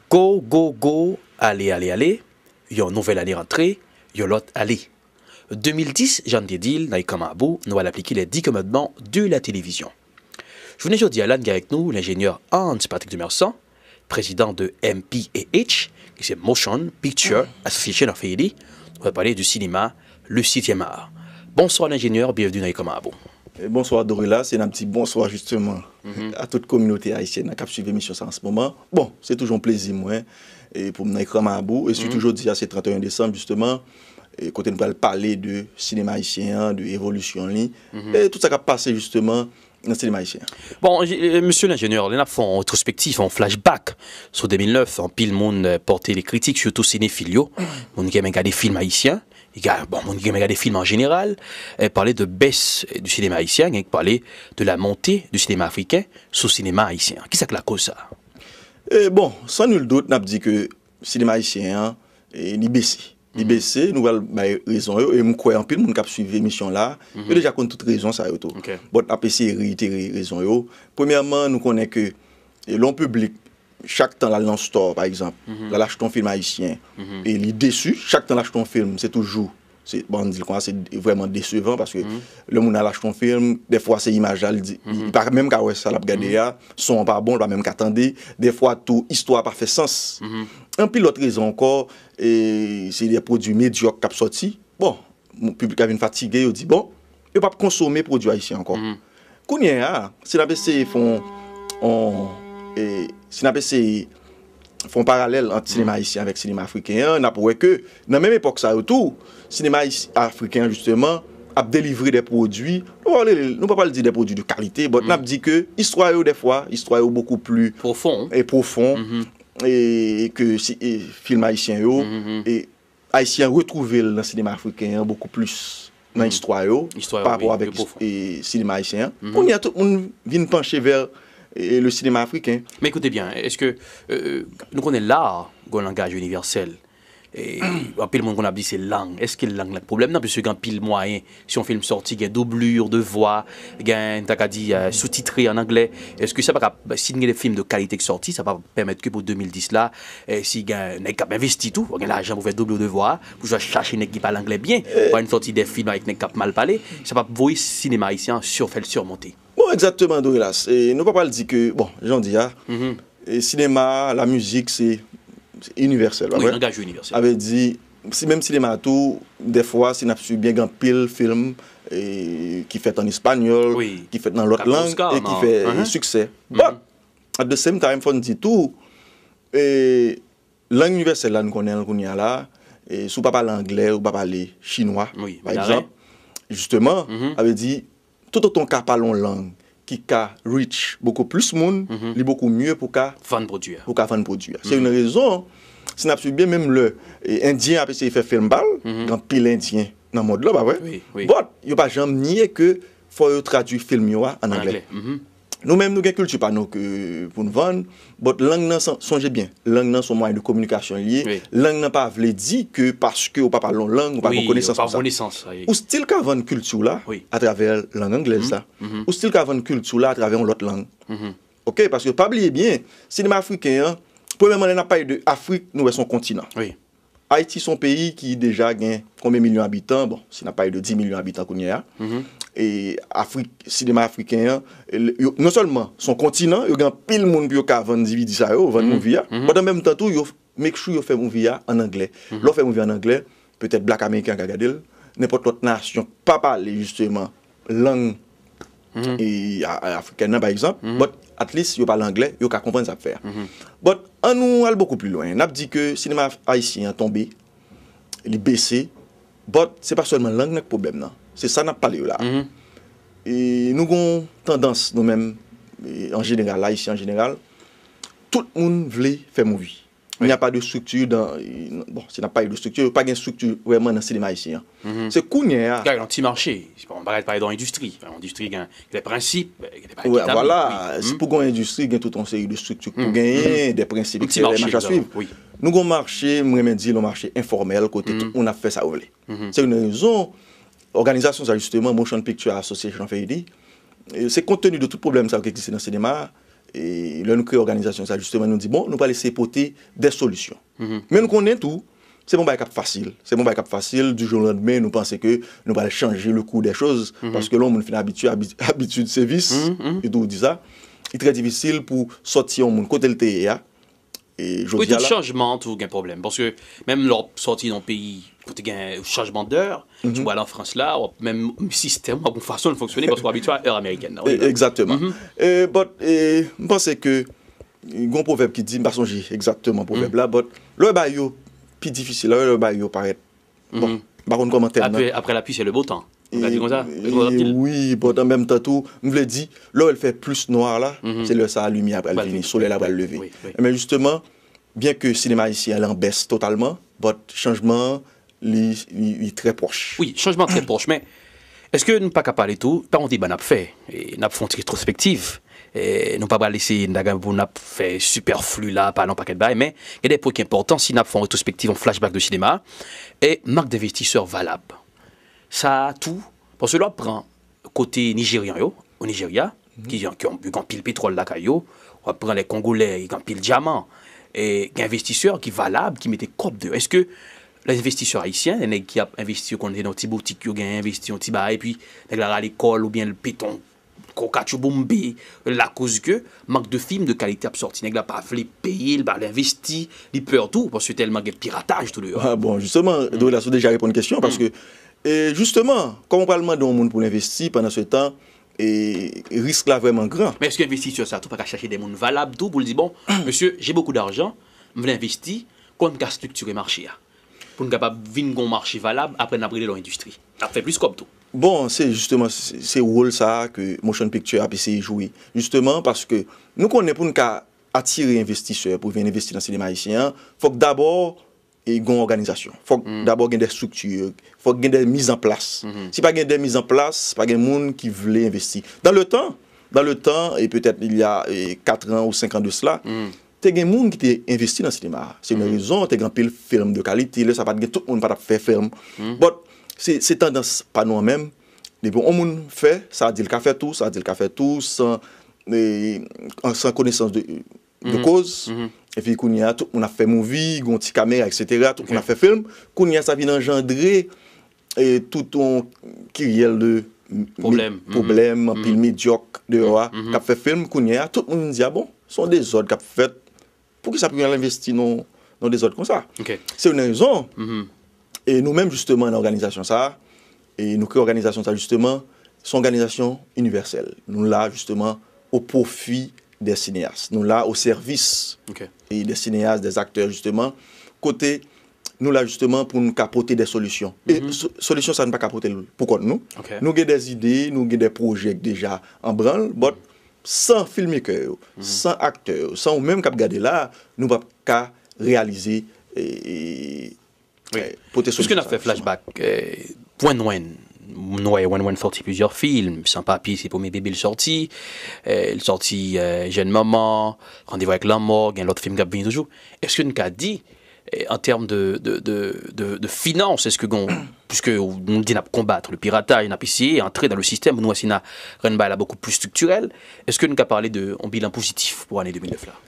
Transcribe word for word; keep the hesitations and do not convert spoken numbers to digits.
Go, go, go, ale, ale, ale, yon nouvèl ane rantre, yon lòt ale. De mil dis, jan n te di l nan Ekran Mabou, nou al aplike les dix commandements de la télévision. Jounen jodi a la, n gen avèk nou lenjenyè Hans Patrick Dumersan, prezidan de M P A H, ki se Motion Picture Association of Haiti. Nou pral pale di sinema, le sixième art. Bonswa lenjenyè, byenvni nan Ekran Mabou. E bonswa Dorela, se n ap di bonswa jisteman a tout kominote ayisyèn nan k ap swiv emisyon sa an se moman. Bon, se toujou yon plezi mwen e pou m nan Ekran Mabou, e sitou jodi a se trannteyen desanm jisteman, e kote n pral pale de sinema ayisyen an, de evolisyon li, e tout sa k ap pase jisteman nan sinema ayisyen an. Bon, e, e, mesye lenjenyè, lè n ap fè yon retwospektif, yon flashback sou de mil nèf, anpil moun, e, pote de kritik, sitou sinefil yo, moun ki renmen gade fim ayisyen. Bon, moun ki renmen gade fim an jeneral, e, pale de bès du cinéma haïtien, gen ki pale de la montée du cinéma africain sou sinema ayisyen. Kisa k lakoz sa? E bon, san nil dout, n ap di ke sinema ayisyen an, e, li bese. Li bese, nou pral bay rezon yo, e m kwè anpil moun k ap swiv emisyon la, yo deja konn tout rezon sa yo tou. But n ap eseye reitere rezon yo. Premyèman, nou konnen ke, e, lè yon piblik chak tan l al nan store, pa egzanp, l al achte yon fim ayisyen, e li desi, chak tan l achte yon fim, se toujou, se, bon, ann di l konsa, se vrèman desevan, paske lè moun al achte yon fim, dèfwa se imaj la, li di, li pa menm ka wè sa l ap gade a, son an pa bon, li pa menm ka tande, dèfwa tou, istwa a pa fè sans. Anpil lòt rezon ankò, e, se de pwodui medyòk k ap sòti. Bon, piblik la vin fatige, yo di, bon, yo p ap konsome pwodui ayisyen ankò. Kounye a, si n ap eseye fè yon, yon, e, si n ap eseye fè yon paralèl ant sinema ayisyen avèk sinema afriken an, n ap wè ke nan menm epòk sa yo tou, sinema ayis-, afriken an, jisteman, ap delivre de pwodui, nou pa pral, nou pa pral di de pwodui de kalite, but n ap di ke istwa yo, dèfwa, istwa yo bokou pli pwofon, e pwofon, e ke si, e fim ayisyen yo, e Ayisyen an retwouve l nan sinema afriken an bokou plis nan istwa yo, pa rapò avèk, e, sinema ayisyen an. Kounye a, tout moun vin panche vè, e, le cinéma africain. Men koute byen, èske, e, nou konnen lar gen yon langaj inivèsèl? E, anpil moun konn ap di se lang. Èske lang nan k pwoblèm nan? Piske gen anpil mwayen. Si yon fim sòti, gen doublure de voix, gen, n ta ka di, e, sou-titre an anglè. Èske sa pa ka, si n gen de fim de kalite k sòti, sa pa pèmèt ke pou de mil dis la, e, si gen nèg k ap envesti tou, gen lajan pou fè doublure de voix, pou jwenn chache nèg ki pale anglè byen, pa vin sòti de fim avèk nèg k ap mal pale, sa p ap voye sinema ayisyen an sur, fè l surmonte. Bon, egzakteman, Dorelas. E nou pa pral di ke, bon, jan w di a, e sinema, lamizik, se, se inivèsèl, pa vre? Wi, langaj yo inivèsèl. Sa vle di, si menm sinema tou, dèfwa, si n ap swiv byen, gen anpil fim, e, ki fèt an espanyòl, ki fèt nan lòt lang, e ki fè, e, siksè. But, at the same time, fò n di tou, e, lang inivèsèl la, nou konnen l kounye a la, e, si w pa pale anglè, ou pa pale chinwa, pa egzanp, jisteman, sa vle di, toutotan w ka pale yon lang ki ka reach bokou plis moun, li bokou mye pou ka vann pwodui a. Pou ka vann pwodui a. Se youn nan rezon, si n ap swiv byen, menm lè, e, Endyen ap eseye fè fim pa l, gen anpil Endyen nan mond lan, pa vre? But, yo pa janm nye ke fò yo tradui fim yo a ann anglè. Nou menm, nou gen kilti pa nou ke, pou n vann, but lang nan, son-, sonje byen, lang nan se yon mwayen de kominikasyon li ye. Lang nan pa vle di ke paske w pa pale yon lang, ou pa gen konesans pou sa. Ou still ka vann kilti w la atravè lang anglèz la. Ou still ka vann kilti w la atravè yon lòt lang. Oke, paske pa bliye byen, sinema afriken an, premyèman, lè n ap pale de Afrik, nou wè se yon kontinan. Ayiti se yon peyi ki deja gen konbyen milyon abitan? Bon, si n ap pale de dis milyon abitan kounye a, e Afrik, sinema afriken an, e, yo, non sèlman se yon kontinan, yo gen anpil moun pou yo ka vann D V D sa yo, vann movie a, but an menm tan tou, yo make sure yo fè movie a ann anglè. Lè w fè movie ann anglè, petèt blak ameriken an ka gade l, nenpòt lòt nasyon k pa pale jisteman lang e, a, a, afrikèn nan, pa egzanp, but at least yo pale anglè, yo ka konprann sa ap fè a. But ann nou al bokou pli lwen. N ap di ke sinema ayisyen an tonbe, li bese, but se pa sèlman lang nan k pwoblèm nan. Se sa n ap pale yo la. E nou gon tandans, nou menm, e, an jeneral, Ayisyen an jeneral, tout moun vle fè movie. Il n'y a pas de structure dans, bon, si n ap pale de structure, pa gen structure vrèman nan sinema ayisyen an. Se kounye a. Gade, yon ti mache, se pa yon bagay, pale de yon endistri. Yon endistri gen, gen de prensip, gen de bagay ki tabli. Voilà. Se pou gen yon endistri, gen tout yon seri de structure pou genyen, de prensip, et cetera, mache a swiv. Nou gen yon mache, m renmen di l yon mache enfòmèl, kote tout moun ap fè sa yo vle. Se youn nan rezon, òganizasyon sa, jisteman, Motion Picture Association of Haiti, e se kont teni de tout pwoblèm sa yo ki egziste nan sinema a, E lè nou kreye òganizasyon sa, jisteman, nou di, bon, nou pral eseye pote de solisyon. Men nou konnen tou, se pa yon bagay k ap fasil. Se pa yon bagay k ap fasil, du jour au lendemain, nou panse ke nou pral chanje le cours des choses, paske lè yon moun fin abitye, abi- abitid se vis, e tou di sa, li trè difisil pou sòti yon moun kote l te ye a, e Wi, jodi a tout la. Chanjman tou gen pwoblèm. Paske menm lè w ap sòti nan yon peyi kote gen chanjman dè, si w al an Frans la, w ap menm sistèm, w ap yon fason l fonksyone paske w abitye a è amerikèn nan. Wi, E- Egzakteman. E, but, e, m panse ke gen yon pwovèb ki di, m pa sonje egzakteman pwovèb la, but lè w wè bagay yo pi difisil, lè w wè bagay yo parèt, bon, m pa konn kòmantè m nan. Après, après la pluie, c'est le beau temps. Nou ka di konsa? Se konsa w ap di l? Wi, but an menm tan tou, m vle di, lè w wè l fè plis nwa la, se lè sa limyè a pral Pral vini, vini, solèy la wi, pral wi, leve. wi, wi. Men jisteman, byen ke sinema ayisyen an an bès totalman, but chanjman an, li, li, li trè pwòch. Wi, chanjman trè pwòch, men èske nou pa ka pale tou, pa yon deba n ap fè, e n ap fè yon ti retwospektiv, e nou pa pral eseye n ta gen pou n ap fè sipèfli la, pale yon pakèt bagay, men gen de pwen ki enpòtan si n ap fè yon retwospektiv, yon flashback de sinema, e mank denvestisè valab. Sa a tou, paske lè w ap pran kote Nijeryan yo, o Nijerya, ki, ki, ki gen anpil petwòl lakay yo, w ap pran lè Kongolè, ki gen anpil dyaman, e gen envestisè ki valab, ki mete kòb deyò. Èske lè envestisè ayisyen, lè nèg ki ap envesti yo konn se nan ti boutik yo gen envesti yon ti bagay, epi nèg la rale kò l oubyen l pete yon koka tchouboumbe, lakoz ke mank de fim de kalite ap sòti. Nèg la pa vle peye, l pa vle envesti, li pè tou, paske tèlman gen pirataj tou deyò. Ah, bon, jisteman, Douglas, ou deja reponn kesyon, paske, e, jisteman, kòman w pral mande yon moun pou l envesti, pandan se tan, e, risk la vrèman gran. Men èske envestisè sa tou pa ka chache de moun valab tou pou l di, bon, mesye, j'ai beaucoup d'argent, m vle envesti, kòman m ka estriktire mache a? Pou n kapab vin gen yon mache valab, apre n ap rele l yon endistri. N ap fè plis kòb tou. Bon, se jisteman, se se wòl sa a ke motion picture ap eseye jwe. Jisteman, paske nou konnen pou n ka atire envestisè pou vin envesti nan sinema ayisyen an, fòk dabò e gen yon òganizasyon. Fòk dabò gen de estrikti, fòk gen de mizanplas. Si pa gen de mizanplas, pa gen moun ki vle envesti. Dans le temps, dans le temps, e petèt il y a e, kat an ou senk an de sela, te gen moun ki te envesti nan sinema a. Se yon rezon, te gen anpil fim de kalite, lè sa pa t gen tout moun pa t ap fè fim. But, se, se tandans pa nou an menm. Depi yon moun fè, sa di l ka fè tou, sa di l ka fè tou, san, e, an- san konesans de, de koz. Epi kounye a, tout moun ap fè movie, gen yon ti kamera, et cetera. Tout moun ap fè fim. Kounye a, sa vin anjandre e, tout yon kiryèl de Pwoblèm. Pwoblèm, anpil medyòk deyò a, k ap fè fim, kounye a, tout moun di, a bon, se yon dezòd k ap fèt. Poukisa pou y al envesti nan nan dezòd konsa? Ok. Se youn nan rezon. E nou menm, jisteman, nan òganizasyon sa a, e nou kreye òganizasyon sa a, jisteman, se yon òganizasyon inivèsèl. Nou la, jisteman, o pwofi dè sineyas. Nou la o sèvis Ok. e dè sineyas, dè aktè, jisteman, kote nou la, jisteman, pou nou ka pote dè solisyon. E so- solisyon sa, nou pa ka pote l pou kont nou. Ok. Nou gen dè ide, nou gen dè pwojè k deja an branl, but san filmmaker yo, san aktè yo, san ou menm k ap gade la, nou p ap ka reyalize e, e, Wi. e, pote Piske n solisyon ap fè sa. Flashback, eh, Wen Wen, nou wè Wen Wen sòti plizyè fim, San Papye se premye bebe l sòti, eh, l sòti eh, Jèn Manman, Randevou avèk Lanmò, gen lòt fim k ap vini toujou. Èske n ka di, eh, an tèm de, de, de, de, de finans, èske gen, piske nou di n ap konbat le pirataj, n ap eseye antre dan le sistèm, nou wè si n a rann bagay la bokou pli striktirèl, èske n ka pale de yon bilan pozitif pou ane de mil nèf la?